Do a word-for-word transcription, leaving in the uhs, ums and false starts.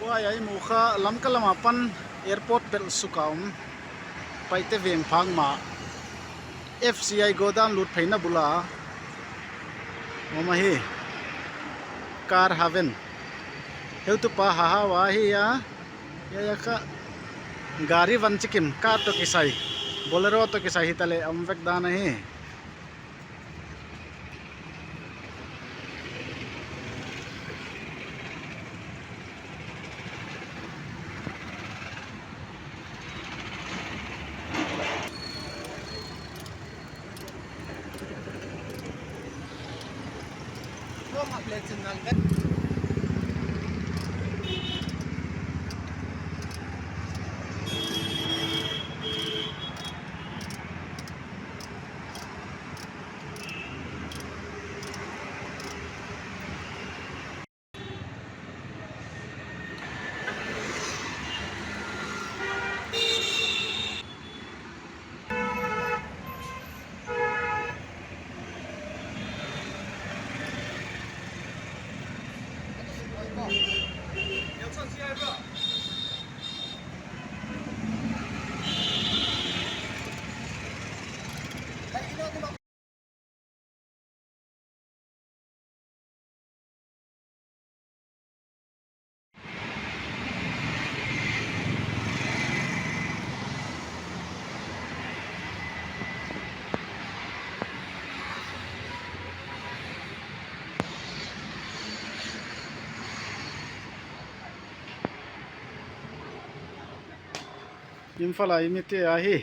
Huai a i mu kha Lamka lam apan airport pelh suk a om Paite Veng phak mah F C I godown lut phei na bul a om ahi. Car haven. Heutupa Hahawa ahi a. Hiai a kha gari van chikim, car toh kisai, Bolero toh kisai hitaleh om vek dan ahi. Imphal a i mite ahi.